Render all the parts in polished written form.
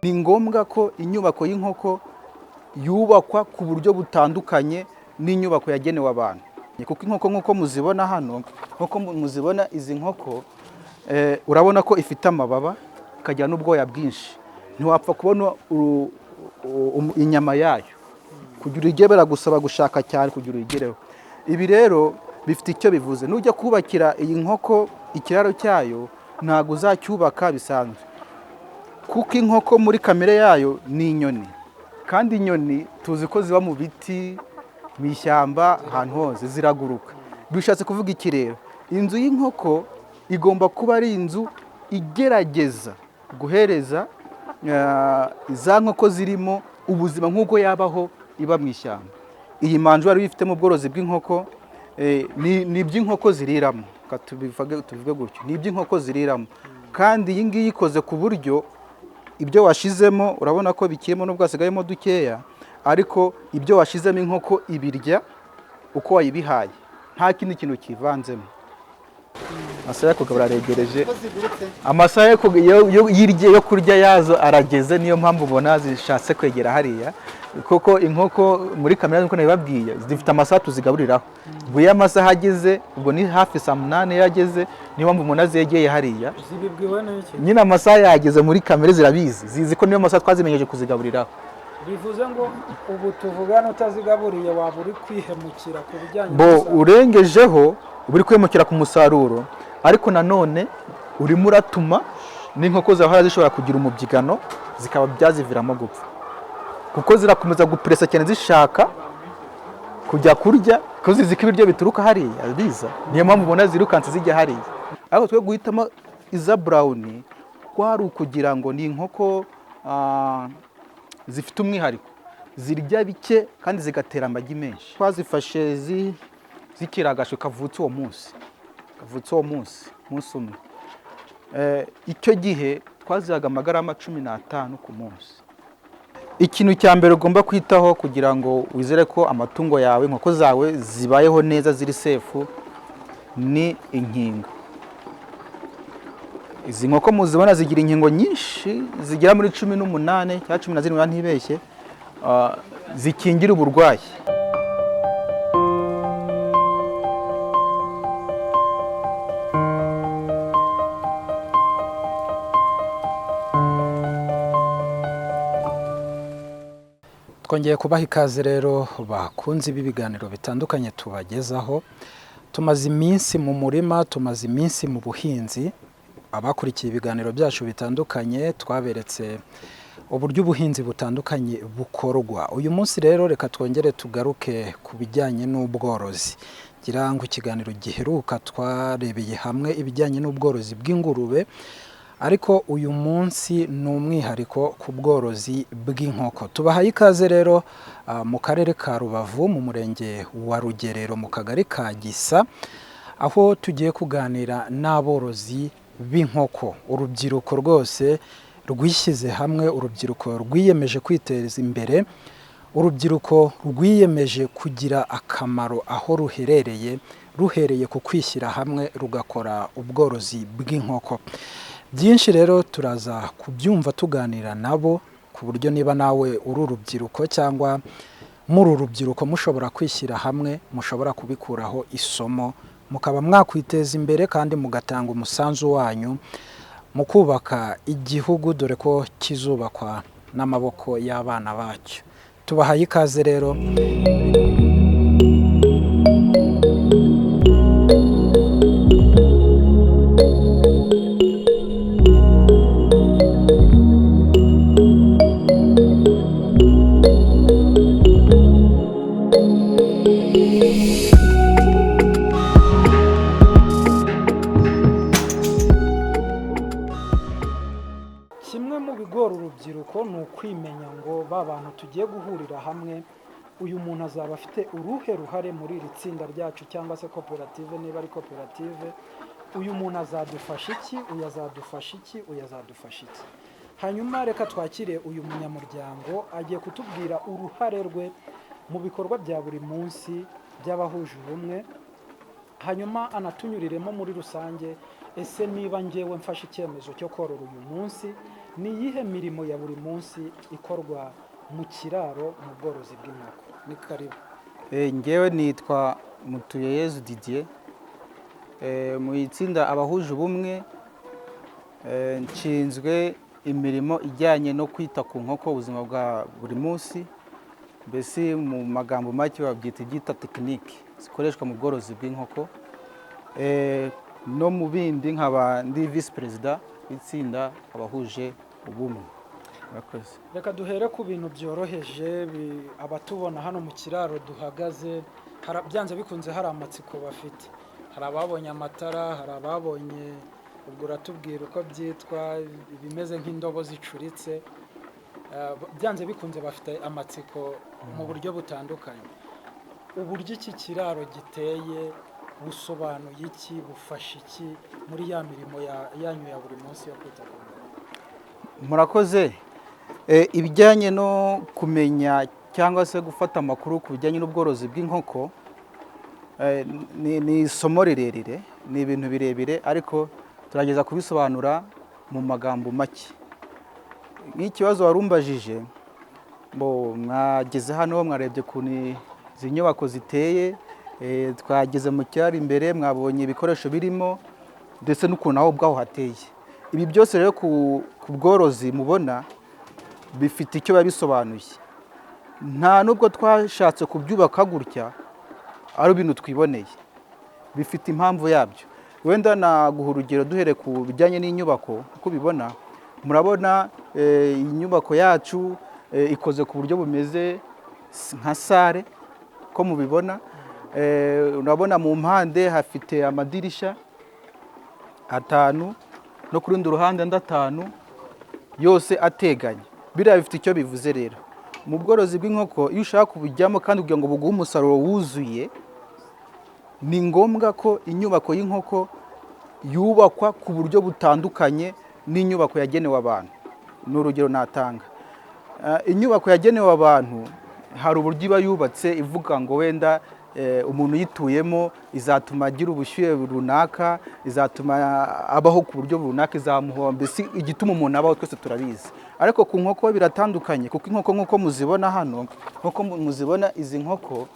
Ni ngombwa ko inyubako y'inkoko yubakwa ku buryo butandukanye n'inyubako yagenewe abantu, kuko inkoko nk'uko muzibona hano, nk'uko muzibona izi nkoko, urabona ko ifite amababa, ikagira n'ubwoya bwinshi. Ntiwapfa kubona inyama yayo. Kugira uyirye biragusaba gushaka cyane kugira uyigereho. Ibi rero bifite icyo bivuze. Nujya kubakira iyi nkoko ikiraro cyayo, ntabwo uzacyubaka bisanzwe, kuko inkoko muri kamere yayo ni inyoni, kandi inyoni tuzi ko ziba mu biti, mu ishyamba, ahantu hose ziraguruka. Bishatse kuvuga iki rero? Inzu y'inkoko igomba kuba ari inzu igerageza guhereza za nkoko zirimo ubuzima nk'uko yabaho iba mu ishyamba. Iyi manjwari uyifitemo ubworozi bw'inkoko, ni iby'inkoko ziriramo. Reka tubivuge gutyo, ni iby'inkoko ziriramo. Kandi iyi ngiyi ikoze ku buryo ibyo washizemo, urabona ko bikirimo nubwo hasigayemo dukeya, ariko ibyo washizemo inkoko ibirya uko wayibihaye, nta kindi kintu kivanzemo. Amasaha yo kugabura aregereje, amasaha yo kurya yazo arageze. Niyo mpamvu ubona zishatse kwegera hariya, kuko inkoko muri kamere, nk'uko nabibabwiye, zifite amasaha tuzigaburiraho. Ubwo iyo amasaha ageze, ubwo ni hafi saa 8 iyo ageze, niyo mpamvu umuntu azegeye hariya. Zibibwiwe n'iki? Nyine amasaha yageze, muri kamere zirabizi, zizi ko niyo masaha twazimenyeje kuzigaburiraho. Bivuze ngo ubu tuvugana utazigaburiye waba uri kwihemukira ku bijyanye Bo n'umusaruro. urengejeho uba uri kwihemukira ku musaruro, ariko nanone urimo uratuma n'inkoko zahora zishobora kugira umubyigano zikaba byaziviramo gupfa, kuko zirakomeza gupuresa cyane zishaka kujya kurya, kuko zizi ko ibiryo bituruka hariya biza. Niyo mpamvu ubona zirukanse zijya hariya. Ariko twe guhitamo iza brown kwari ukugira ngo ni inkoko zifite umwihariko, zirya bike kandi zigatera amagi menshi. Twazifashe zikiri agashwi kavutse uwo munsi, kavutse uwo munsi, umunsi umwe. Icyo gihe twazihaga amagarama 15 ku munsi. Ikintu cya mbere ugomba kwitaho kugira ngo wizere ko amatungo yawe, inkoko zawe zibayeho neza, ziri safe, ni inkingo. Izi nkoko muzibona zigira inkingo nyinshi zigera muri 18 cyangwa 17 ntibeshye, zikingira uburwayi. Twongeye kubaha ikaze rero bakunze ibi biganiro bitandukanye tubagezaho. Tumaze iminsi mu murima, tumaze iminsi mu buhinzi. Abakurikiye ibiganiro byacu bitandukanye twaberetse uburyo ubuhinzi butandukanye bukorwa. Uyu munsi rero reka twongere tugaruke ku bijyanye n'ubworozi. Ngira ngo ikiganiro giheruka twarebeye hamwe ibijyanye n'ubworozi bw'ingurube, ariko uyu munsi ni umwihariko ku bworozi bw'inkoko. Tubahaye ikaze rero mu karere ka Rubavu, mu murenge wa Rugerero, mu kagari ka Gisa, aho tugiye kuganira n'aborozi b'inkoko. Urubyiruko rwose rwishyize hamwe, urubyiruko rwiyemeje kwiteza imbere, urubyiruko rwiyemeje kugira akamaro aho ruherereye, ruhereye ku kwishyira hamwe rugakora ubworozi bw'inkoko. Byinshi rero turaza kubyumva tuganira nabo, ku buryo niba nawe uri urubyiruko cyangwa muri urubyiruko mushobora kwishyira hamwe, mushobora kubikuraho isomo, mukaba mwakwiteza imbere kandi mugatanga umusanzu wanyu mu kubaka igihugu, dore ko kizubakwa n'amaboko y'abana bacyo. Tubahaye ikaze rero. Kimwe mu bigora urubyiruko ni ukwimenya ngo ba bantu tugiye guhurira hamwe, uyu muntu azaba afite uruhe ruhare muri iri tsinda ryacu cyangwa se koperative, niba ari koperative, uyu muntu azadufasha iki, uyu azadufasha iki, uyu azadufasha iki. Hanyuma reka twakire uyu munyamuryango, agiye kutubwira uruhare rwe mu bikorwa bya buri munsi by'abahuje ubumwe, hanyuma anatunyuriremo muri rusange. Ese niba ngewe mfashe icyemezo cyo korora uyu munsi, Ni iyihe mirimo ya buri munsi ikorwa mu kiraro mu bworozi bw'inkoko? Ni karibu. Njyewe nitwa Mutuyeyezu Didier, mu itsinda Abahuje Ubumwe, nshinzwe imirimo ijyanye no kwita ku nkoko ubuzima bwa buri munsi. Mbese mu magambo make babyita ibyita tekinike zikoreshwa mu bworozi bw'inkoko. No mu bindi nkaba ndi visi perezida w'itsinda Abahuje Ubumwe. Murakoze. Reka duhere ku bintu byoroheje. Abatubona hano mu kiraro duhagaze, byanze bikunze hari amatsiko bafite. Hari ababonye amatara, hari ababonye, ubwo uratubwira uko byitwa, ibimeze nk'indobo zicuritse. Byanze bikunze bafite amatsiko mu buryo butandukanye. Uburyo iki kiraro giteye busobanuye iki? Bufasha iki muri ya mirimo yanyu ya buri munsi yo kwita ku nkoko? Murakoze. Ibijyanye no kumenya cyangwa se gufata amakuru ku bijyanye n'ubworozi bw'inkoko, ni isomo rirerire, ni ibintu birebire, ariko turageza kubisobanura mu magambo make. Nk'ikibazo warumbajije, bo mwageze hano, mwarebye ukuntu izi nyubako ziteye, twageze mu kiraro imbere, mwabonye ibikoresho birimo ndetse n'ukuntu aho ubwaho hateye. Ibi byose rero ku bworozi mubona bifite icyo biba bisobanuye. Nta nubwo twashatse kubyubaka gutya ari ibintu twiboneye, bifite impamvu yabyo. Wenda naguha urugero duhereye ku bijyanye n'inyubako. Uko ubibona, murabona inyubako yacu ikoze ku buryo bumeze nka salle ko mubibona. Urabona mu mpande hafite amadirishya atanu, no ku rundi ruhande andi atanu, yose ateganye. Biriya bifite icyo bivuze rero. Mu bworozi bw'inkoko, iyo ushaka kubujyamo kandi kugira ngo buguhe umusaruro wuzuye, ni ngombwa ko inyubako y'inkoko yubakwa ku buryo butandukanye n'inyubako yagenewe abantu. Ni urugero natanga. Inyubako yagenewe abantu hari uburyo iba yubatse, ivuga ngo wenda umuntu uyituyemo izatuma agira ubushyuhe runaka, izatuma abaho ku buryo runaka, izamuha mbese igituma umuntu abaho, twese turabizi. Ariko ku nkoko biratandukanye, kuko inkoko nk'uko muzibona hano, nk'uko muzibona izi nkoko,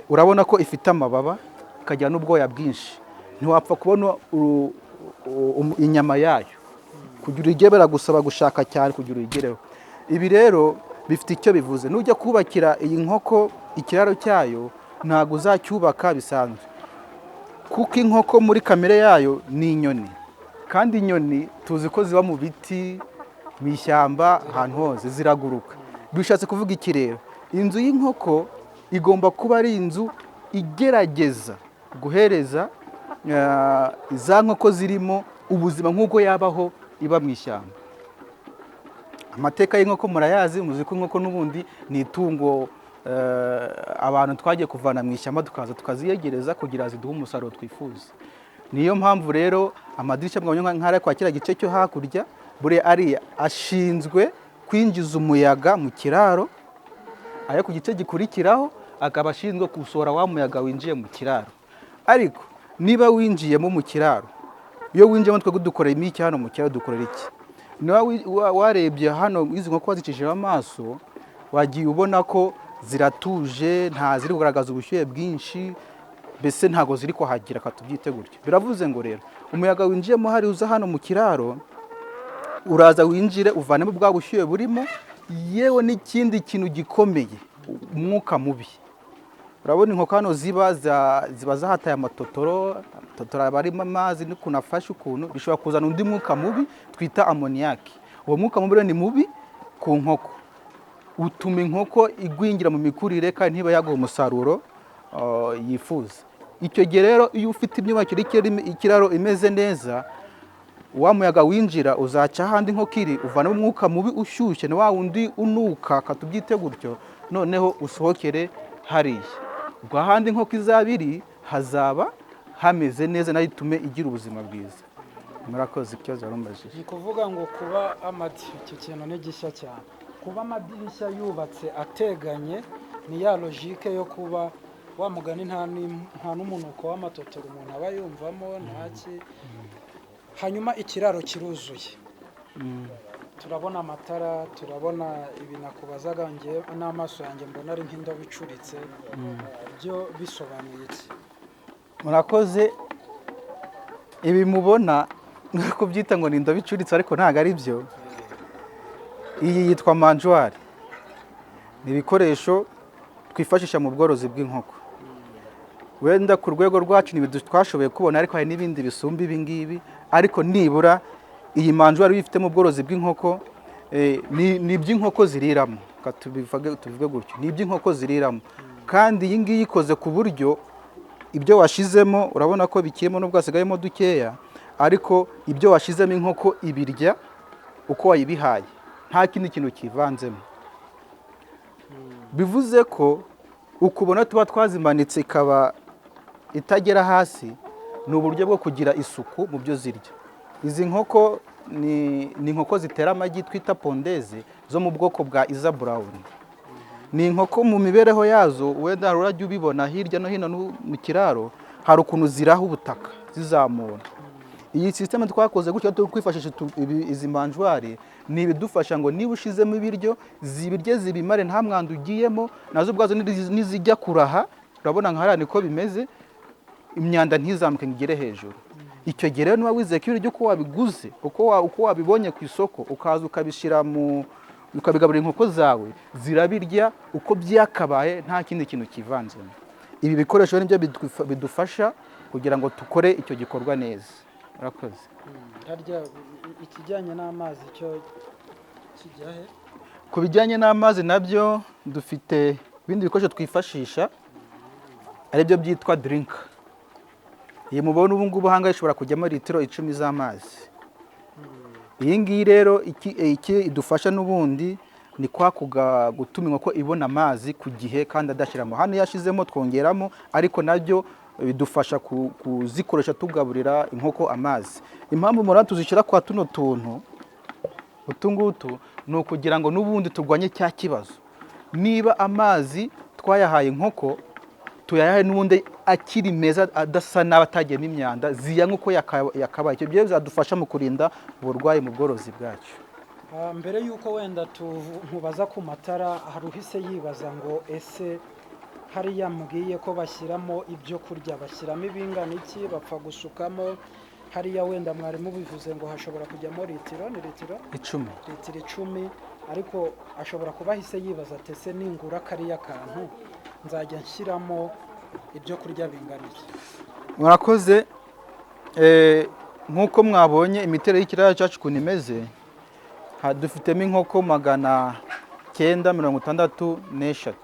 urabona ko ifite amababa, ikagira n'ubwoya bwinshi. Ntiwapfa kubona inyama yayo. Kugira uyirye biragusaba gushaka cyane kugira uyigereho. Ibi rero bifite icyo bivuze. Nujya kubakira iyi nkoko ikiraro cyayo, ntabwo uzacyubaka bisanzwe, kuko inkoko muri kamere yayo ni inyoni, kandi inyoni tuzi ko ziba mu biti, mu ishyamba, ahantu hose ziraguruka. Bishatse kuvuga iki rero? Inzu y'inkoko igomba kuba ari inzu igerageza guhereza za nkoko zirimo ubuzima nk'uko yabaho iba mu ishyamba. Amateka y'inkoko murayazi, muzi ko inkoko n'ubundi ni itungo abantu twagiye kuvana mu ishyamba, tukaza tukaziyegereza kugira ziduhe umusaruro twifuza. Niyo mpamvu rero amadirishya mwabonye nk'ariya kwa kiriya gice cyo hakurya, buriya ariya ashinzwe kwinjiza umuyaga mu kiraro, ayo ku gice gikurikiraho akaba ashinzwe gusohora wa muyaga winjiye mu kiraro. Ariko niba winjiyemo mu kiraro, iyo winjiyemo twebwe dukorera iki hano mu kiraro? Dukorera iki? Niba warebye hano izi nkoko wazicishije amaso, wagiye ubona ko ziratuje, nta ziri kugaragaza ubushyuhe bwinshi, mbese ntabwo ziri kuhagira, tubyite gutyo. Biravuze ngo rero umuyaga winjiyemo hari uza hano mu kiraro, uraza winjire uvanemo bwa bushyuhe burimo, yewe n'ikindi kintu gikomeye, umwuka mubi. Urabona inkoko hano ziba zahataye amatotoro, amatotoro aba arimo amazi n'ukuntu afashe ukuntu, bishobora kuzana undi mwuka mubi twita ammoniaque. Uwo mwuka mubi rero ni mubi ku nkoko, utuma inkoko igwingira mu mikurire kandi ntiba yaguha umusaruro yifuza. Icyo gihe rero iyo ufite imyubakire y'ikiraro imeze neza, wa muyaga winjira uzaca ahandi inkoko iri, uvanamo umwuka mubi ushyushye, ni wa wundi unuka, katubyite gutyo, noneho usohokere hariya. Ubwo ahandi inkoko izaba iri hazaba hameze neza, nayo itume igira ubuzima bwiza. Murakoze, ikibazo warumbajije. Ni ukuvuga ngo kuba iki kintu ni gishya cyane, kuba amadirishya yubatse ateganye ni ya logique yo kuba wa mugani nta n'umunuko w'amatotoro umuntu aba yumvamo ntaki. Hanyuma ikiraro kiruzuye. Turabona amatara, turabona ibi nakubazaga, ngewe n'amaso yanjye mbona ari nk'indobo icuritse. Byo bisobanuye iki? Murakoze. Ibi mubona ni kubyita ngo ni indobo icuritse, ariko ntabwo ari byo. Iyi yitwa mangeoire, ni ibikoresho twifashisha mu bworozi bw'inkoko. Wenda ku rwego rwacu ni twashoboye kubona, ariko hari n'ibindi bisumba ibi ngibi. Ariko nibura iyi mangeoire iyo uyifite mu bworozi bw'inkoko, ni iby'inkoko ziriramo. Reka tubivuge gutyo, ni iby'inkoko ziriramo. Kandi iyi ngiyi ikoze ku buryo ibyo washizemo, urabona ko bikirimo nubwo hasigayemo dukeya, ariko ibyo washizemo inkoko ibirya uko wayibihaye, nta kindi kintu kivanzemo. Bivuze ko ukubona tuba twazimanitse ikaba itagera hasi, ni uburyo bwo kugira isuku mu byo zirya. Izi nkoko ni inkoko zitera amagi twita pondeuse zo mu bwoko bwa Isa Brown. Ni inkoko mu mibereho yazo, wenda hari urajya ubibona hirya no hino mu kiraro, hari ukuntu ziraha ubutaka zizamura. Iyi système twakoze gutya turi kwifashisha izi mangeoire, ni ibidufasha ngo niba ushizemo ibiryo zibirye zibimare, nta mwanda ugiyemo. Nazo ubwazo nizijya kuraha, urabona nka hariya niko bimeze, imyanda ntizamuke ngo igere hejuru. Icyo gihe rero niba wizeye ko ibiryo uko wabiguze, uko wabibonye ku isoko, ukaza ukabishyira mu ukabigaburira inkoko zawe, zirabirya uko byakabaye, nta kindi kintu kivanzemo. Ibi bikoresho nibyo bidufasha kugira ngo dukore icyo gikorwa neza. Murakoze. Harya ikijyanye n'amazi cyo kijya he? Ku bijyanye n'amazi nabyo dufite ibindi bikoresho twifashisha, aribyo byitwa drinker. Iyi mubona ubu ngubu ahangaha ishobora kujyamo litiro 10 z'amazi. Iyi ngiyi rero iki idufasha n'ubundi ni kwa gutuma inkoko ibona amazi ku gihe kandi adashyiramo. Hano iyo ashizemo twongeramo, ariko nabyo bidufasha kuzikoresha tugaburira inkoko amazi. Impamvu murabona tuzishyira kwa tuno tuntu utu ngutu, ni ukugira ngo n'ubundi turwanye cya kibazo. Niba amazi twayahaye inkoko, tuyayahe n'ubundi akiri meza, adasa nabi, atagiyemo imyanda, ziyanywe uko yakabaye. Icyo gihe bizadufasha mu kurinda uburwayi mu bworozi bwacu. Mbere y'uko wenda nkubaza ku matara, hari uhise yibaza ngo ese hariya mbwiye ko bashyiramo ibyo kurya, bashyiramo ibingana iki? Bapfa gusukamo hariya? Wenda mwari mubivuze ngo hashobora kujyamo litiro, ni litiro 10. Litiro 10. Ariko ashobora kuba ahise yibaza ati ese ningura kariya kantu nzajya nshyiramo ibyo kurya bingana iki? Murakoze. Nk'uko mwabonye imiterere y'ikiraro cyacu ukuntu imeze, dufitemo inkoko 963.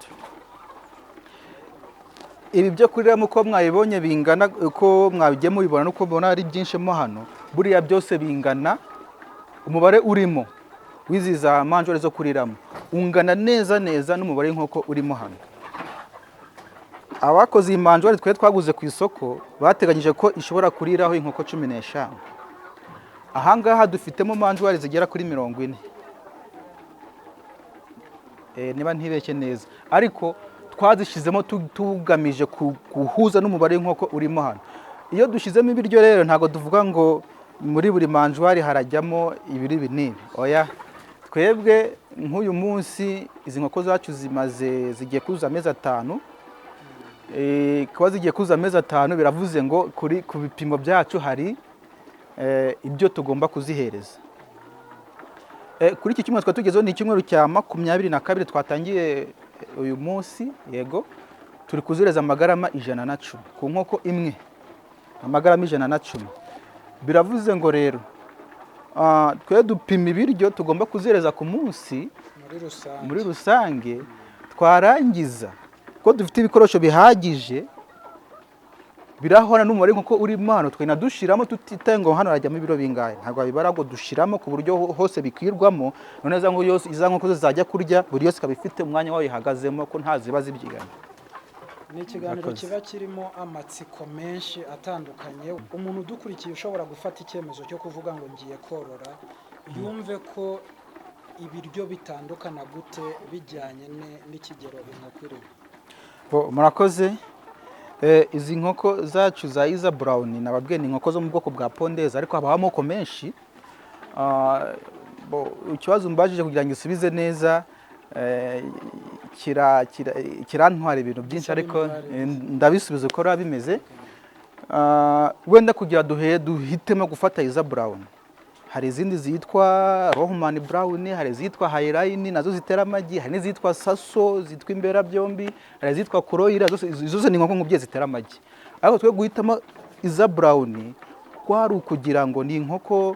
Ibi byo kuriramo uko mwabibonye bingana, uko mwabigiye mubibona n'uko mubona ari byinshi mo hano, buriya byose bingana, umubare urimo w'izi za mangeoire zo kuriramo ungana neza neza n'umubare w'inkoko urimo hano. Abakoze iyi mangeoire twe twaguze ku isoko bateganyije ko ishobora kuriraho inkoko 15. Ahangaha dufitemo mangeoire zigera kuri 40, niba ntibeshye neza, ariko twazishyizemo tugamije guhuza n'umubare w'inkoko urimo hano. Iyo dushyizemo ibiryo rero, ntabwo tuvuga ngo muri buri mangeoire harajyamo ibiri ibi n'ibi, oya. Twebwe nk'uyu munsi izi nkoko zacu zimaze, zigiye kuzuza amezi 5. Kuba zigiye kuzuza amezi 5 biravuze ngo ku bipimo byacu hari ibyo tugomba kuzihereza. Kuri iki cyumweru twari tugezeho, ni icyumweru cya 22 twatangiye uyu munsi, yego, turi kuzihereza amagarama 110 ku nkoko imwe, amagarama 110. Biravuze ngo rero twe dupima ibiryo tugomba kuzihereza ku munsi muri rusange, muri rusange, twarangiza ko dufite ibikoresho bihagije birahora n'umubare w'inkoko urimo hano, twenda dushiramo tutitaye ngo hano harajyamo ibiro bingahe. Ntabwo babibara, ngo dushiramo ku buryo hose bikwirwamo. None za nkoko yose, iza nkoko zose zajya kurya, buri yose ikaba ifite umwanya wayo ihagazemo, ko nta ziba zibyigana. Ni ikiganiro Murakoze. kiba kirimo amatsiko menshi atandukanye. Umuntu udukurikiye ushobora gufata icyemezo cyo kuvuga ngo ngiye korora, yumve ko ibiryo bitandukana gute bijyanye n'ikigero inkoko irimo? Bo, murakoze. Izi nkoko zacu za Isa Brown, nababwiye ni inkoko zo mu bwoko bwa pondeuse, ariko habaho amoko menshi. Bo, ikibazo umbajije kugira ngo isubize neza kirantwara ibintu byinshi, ariko ndabisubiza uko biba bimeze. Wenda kugira duhitemo gufata Isa Brown, hari izindi zitwa Lohmann Brown, hari izitwa Hyline nazo zitera amagi, hari n'izitwa Sasso zitwa imbera byombi, hari izitwa Kuroiler, zose izo zose ni inkoko nk'ubyeyi zitera amagi. Ariko twe guhitamo Isa Brown kwari ukugira ngo ni inkoko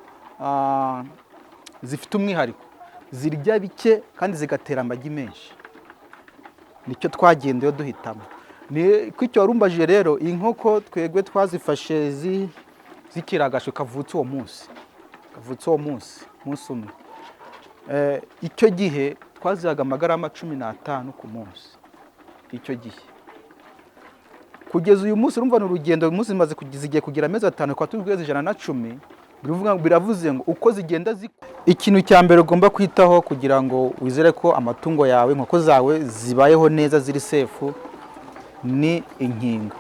zifite umwihariko, zirya bike kandi zigatera amagi menshi. Nicyo twagendeyeho duhitamo. Ni ko icyo warumbajije rero, inkoko twebwe twazifashe zikiri agashwi kavutse uwo munsi, umunsi umwe. Icyo gihe twazihaga amagarama 15 ku munsi icyo gihe. Kugeza uyu munsi, urumva ni urugendo, uyu munsi zimaze zigiye kugira amezi 5, tukaba turi ku 110. Biravuze ngo uko zigenda zikura. Ikintu cya mbere ugomba kwitaho kugira ngo wizere ko amatungo yawe, inkoko zawe zibayeho neza, ziri safe, ni inkingo.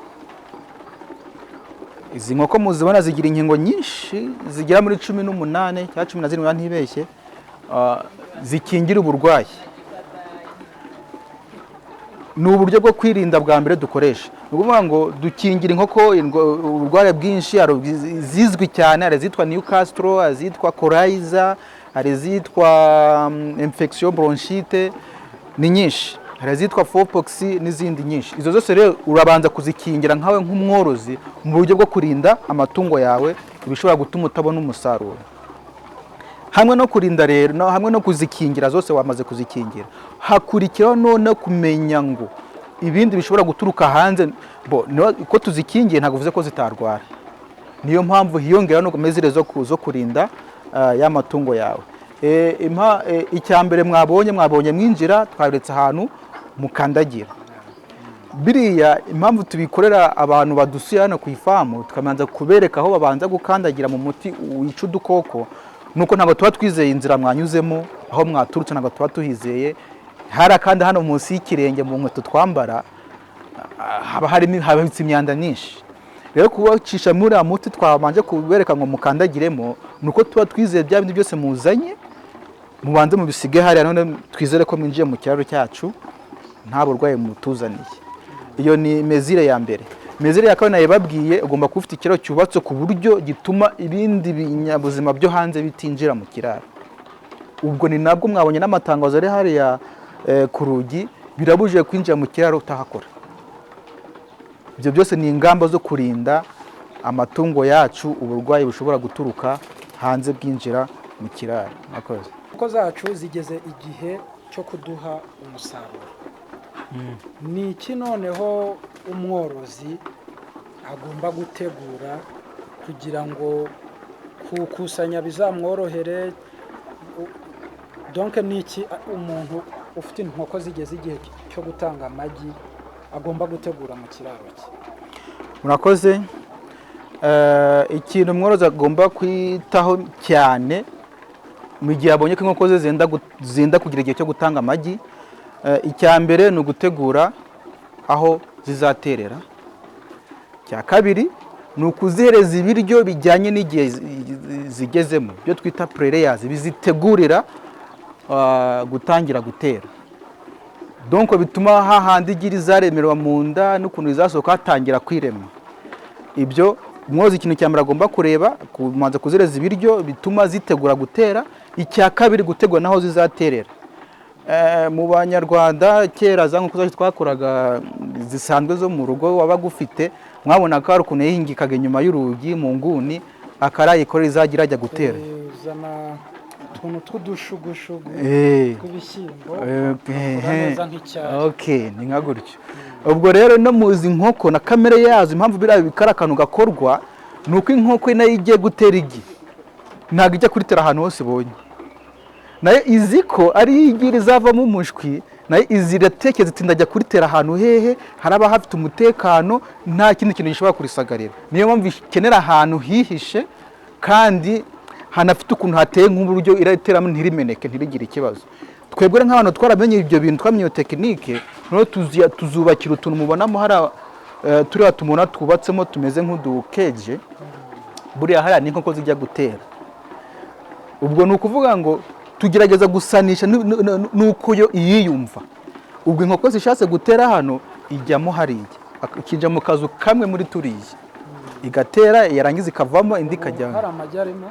Izi nkoko muzibona zigira inkingo nyinshi zigera muri 18 cyangwa 17 ntibeshye, zikingira uburwayi. Ni uburyo bwo kwirinda bwa mbere dukoresha. Ni ukuvuga ngo dukingira inkoko uburwayi bwinshi. Hari izizwi cyane, hari izitwa Newcastle, hari izitwa Coryza, hari izitwa infection bronchite, ni nyinshi, hari izitwa Fowlpox n'izindi nyinshi. Izo zose rero urabanza kuzikingira nkawe nk'umworozi mu buryo bwo kurinda amatungo yawe ibishobora gutuma utabona umusaruro. Hamwe no kurinda rero, hamwe no kuzikingira zose, wamaze kuzikingira, hakurikiraho none kumenya ngo ibindi bishobora guturuka hanze. Bo ko tuzikingiye ntabwo bivuze ko zitarwara. Niyo mpamvu hiyongera no mesures zo kurinda ya matungo yawe. Icya mbere mwabonye mwinjira, twaberetse ahantu mukandagira. Biriya impamvu tubikorera abantu badusuye hano ku ifamu, tukabanza kubereka aho babanza gukandagira mu muti wica udukoko, nuko ntabwo tuba twizeye inzira mwanyuzemo, aho mwaturutse ntabwo tuba tuhizeye. Hari kandi hano munsi y'ikirenge mu nkweto twambara haba harimo, habitse imyanda myinshi. Rero kubacisha muri uriya muti twabanje kubereka ngo mukandagiremo, ni uko tuba twizeye bya bindi byose muzanye mubanze mubisige hariya, none twizere ko mwinjiye mu kiraro cyacu nta burwayi mutuzaniye. Iyo ni mesure ya mbere. Mesure ya kabiri nayibabwiye: ugomba kuba ufite ikiraro cyubatse ku buryo gituma ibindi binyabuzima byo hanze bitinjira mu kiraro. Ubwo ni nabwo mwabonye n'amatangazo ari hariya ku rugi: birabujijwe kwinjira mu kiraro utahakora. Ibyo byose ni ingamba zo kurinda amatungo yacu uburwayi bushobora guturuka hanze bwinjira mu kiraro. Murakoze. Inkoko zacu zigeze igihe cyo kuduha umusaruro. Ni iki noneho umworozi agomba gutegura kugira ngo kuwukusanya bizamworohere? Donc ni iki umuntu ufite inkoko zigeze igihe cyo gutanga amagi agomba gutegura mu kiraro cye? Murakoze. Ikintu umworozi agomba kwitaho cyane mu gihe abonye ko inkoko ze zenda kugira igihe cyo gutanga amagi, icya mbere ni ugutegura aho zizaterera. Icya kabiri ni ukuzihereza ibiryo bijyanye n'igihe zigezemo, ibyo twita pre-layers, bizitegurira gutangira gutera. Donc bituma hahandi igira izaremerwa mu nda n'ukuntu rizasohoka hatangira kwirema. Ibyo umworozi ikintu cya mbere agomba kureba, kubanza kuzereza ibiryo bituma zitegura gutera. Icya kabiri, gutegura n'aho zizaterera. Mu Banyarwanda kera, za nkoko zacu twakoraga zisanzwe zo mu rugo wabaga ufite, mwabona ko hari ukuntu yihingikaga inyuma y'urugi mu nguni, akarayikorera izajya irajya gutera. Uzana utuntu tw'udushugushugu tw'ibishyimbo, ugakora neza nk'icyayi. Okay, ni nka gutyo. Ubwo rero no muzi inkoko na kamere yazo, impamvu biriya kari akantu gakorwa ni uko inkoko nayo igiye gutera igi ntabwo ijya kuritera ahantu hose ibonye. Nayo izi ko ari igi rizavamo umushwi, nayo izi iratekereza iti: "Ndajya kuritera ahantu hehe haraba hafite umutekano, nta kindi kintu gishobora kurisagarira?" Niyo mpamvu ikenera ahantu hihishe kandi hanafite ukuntu hateye nk'uburyo irateramo ntirimeneke, ntirigire ikibazo. Twebwe rero nk'abantu twaramenye ibyo bintu, twamenye iyo technique, noneho tuzubakira utuntu mubonamo hariya, turiya tumubona twubatsemo tumeze nk'udukeje. Buriya hariya ni inkoko zijya gutera. Ubwo ni ukuvuga ngo Tugerageza gusanisha n'uko yo iyiyumva. Ubwo inkoko zishatse gutera hano ijyamo hariya, ikinjira mu kazu kamwe muri turiya, igatera, yarangiza ikavamo, indi ikajyamo. Hari amagi arimo?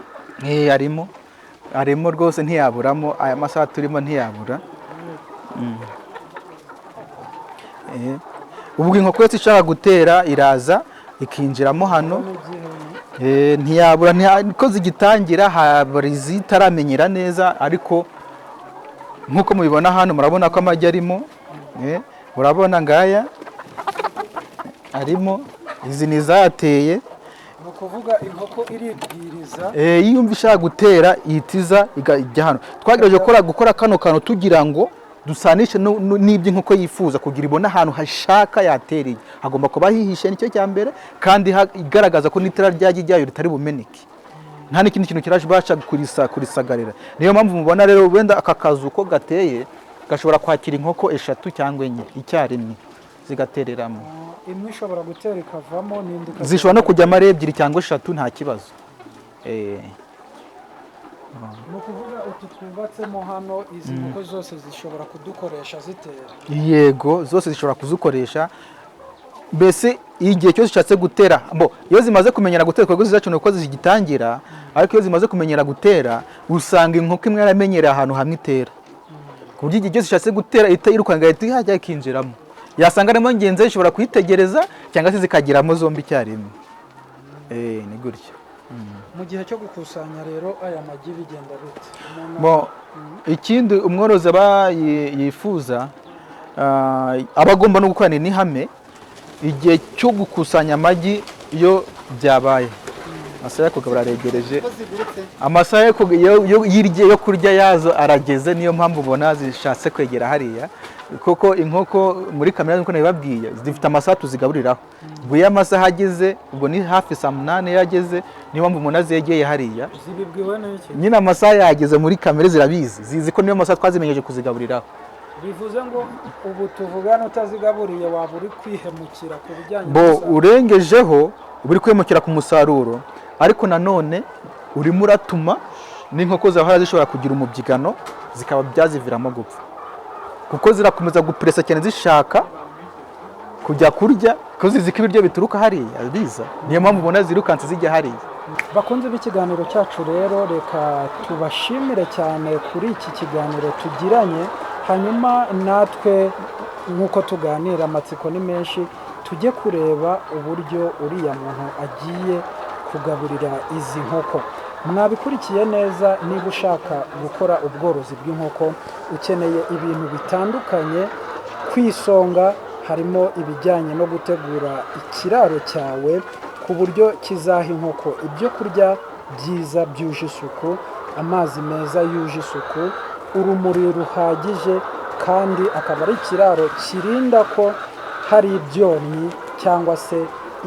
Arimo, arimo rwose, ntiyaburamo. Aya masaha turimo ntiyabura. Ubwo inkoko yose ishaka gutera iraza ikinjiramo hano. Ntiyabura, ko zigitangira habura izitaramenyera neza, ariko nk'uko mubibona hano murabona ko amagi arimo. Urabona ngaya arimo, izi ni izateye. Ni ukuvuga inkoko iribwiriza. Iyo yumva ishaka gutera ihita ijya hano. Twagerageje gukora kano kantu tugira ngo dusanishe n'ibyo inkoko yifuza, kugira ibone ahantu hashaka yatereye. Hagomba kuba hihishe, nicyo cya mbere, kandi igaragaza ko n'itara ryagi ryayo ritari bumeneke, nta n'ikindi kintu kirabasha kurisagarira. Niyo mpamvu mubona rero wenda aka kazu ko gateye gashobora kwakira inkoko 3 cyangwa 4 icyarimwe zigatereramo. Imwe ishobora gutera ikavamo n'indi zishobora no kujyamo ari 2 cyangwa 3, nta kibazo. Ni ukuvuga utu twubatsemo hano, izi nkoko zose zishobora kudukoresha zitera? Yego, zose zishobora kuzukoresha. Mbese igihe cyose ushatse gutera, iyo zimaze kumenyera gutera, kuko zacu nuko zigitangira, ariko iyo zimaze kumenyera gutera usanga inkoko imwe yaramenyereye ahantu hamwe itera, ku buryo igihe cyose ushatse gutera ihita yirukanka ihita ihajya ikinjiramo. Yasanga arimo ngenzi ishobora kuyitegereza cyangwa se zikagiramo zombi icyarimwe. Ni gutyo. Mu gihe cyo gukusanya rero aya magi bigenda bite? Ikindi umworozi aba yifuza, aba agomba no gukorana n'ihame igihe cyo gukusanya amagi. Iyo byabaye amasaha yo kugabura aregereje, amasaha yo kurya yazo arageze. Niyo mpamvu ubona zishatse kwegera hariya, kuko inkoko muri kamera nkuko nabibabwiye zifite amasaha tuzigaburiraho. Ubwo iyo amasaha ageze, ubwo ni hafi saa 8 yageze, niyo mpamvu umuntu azegeye hariya. Zibibwiwe n'iki? Nyine amasaha yageze muri kamera zirabizi, zizi ko niyo masaha twazimenyeje kuzigaburiraho. Bivuze ngo ubu tuvugana utazigaburiye waba uri kwihemukira ku bijyanye n'umusaruro. Urengejeho uri kwihemukira ku musaruro, ariko nanone urimo uratuma n'inkoko zawe zishobora kugira umubyigano zikaba byaziviramo gupfa, kuko zirakomeza gupuresa cyane zishaka kujya kurya, kuko zizi ko ibiryo bituruka hariya biza. Niyo mpamvu ubona zirukanse zijya hariya. Bakunze b'ikiganiro cyacu rero, reka tubashimire cyane kuri iki kiganiro tugiranye. Hanyuma natwe nk'uko tuganira amatsiko ni menshi, tujye kureba uburyo uriya muntu agiye kugaburira izi nkoko. Mwabikurikiye neza. Niba ushaka gukora ubworozi bw'inkoko ukeneye ibintu bitandukanye. Ku isonga harimo ibijyanye no gutegura ikiraro cyawe ku buryo kizaha inkoko ibyo kurya byiza byuje isuku, amazi meza yuje isuku, urumuri ruhagije, kandi akaba ari ikiraro kirinda ko hari ibyonnyi cyangwa se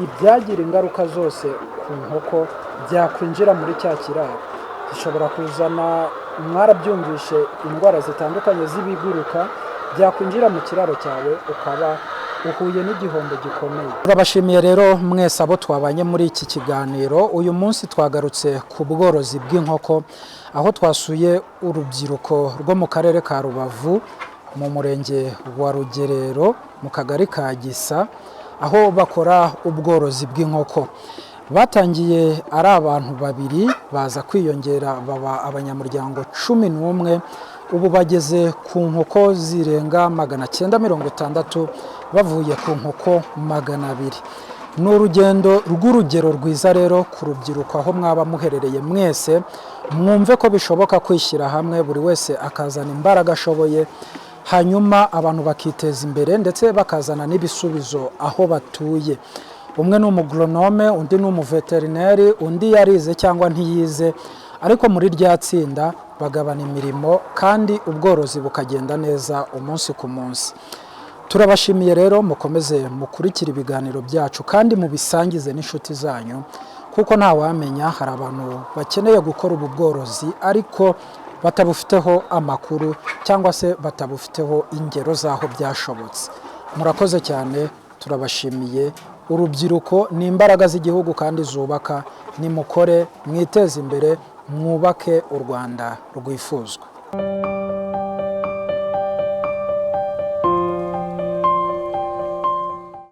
ibyagira ingaruka zose ku nkoko byakwinjira muri cya kiraro. Gishobora kuzana, mwarabyumvishe, indwara zitandukanye z'ibiguruka byakwinjira mu kiraro cyawe ukaba uhuye n'igihombo gikomeye. Turabashimiye rero mwese abo twabanye muri iki kiganiro. Uyu munsi twagarutse ku bworozi bw'inkoko, aho twasuye urubyiruko rwo mu karere ka Rubavu mu murenge wa Rugerero mu kagari ka Gisa, aho bakora ubworozi bw'inkoko. Batangiye ari abantu 2, baza kwiyongera baba abanyamuryango 11. Ubu bageze ku nkoko zirenga 960 bavuye ku nkoko 200. Ni urugendo rw'urugero rwiza rero ku rubyiruko aho mwaba muherereye mwese, mwumve ko bishoboka kwishyira hamwe, buri wese akazana imbaraga ashoboye, hanyuma abantu bakiteza imbere ndetse bakazana n'ibisubizo aho batuye. Umwe ni umugoronome, undi ni umuveterineri, undi yarize cyangwa ntiyize, ariko muri rya tsinda bagabana imirimo kandi ubworozi bukagenda neza umunsi ku munsi. Turabashimiye rero, mukomeze mukurikire ibiganiro byacu kandi mubisangize n'inshuti zanyu, kuko ntawamenya hari abantu bakeneye gukora ubu bworozi ariko batabufiteho amakuru cyangwa se batabufiteho ingero z'aho byashobotse. Murakoze cyane, turabashimiye. Urubyiruko ni imbaraga z'igihugu kandi zubaka. Nimukore mwiteze imbere, mwubake u Rwanda rwifuzwa.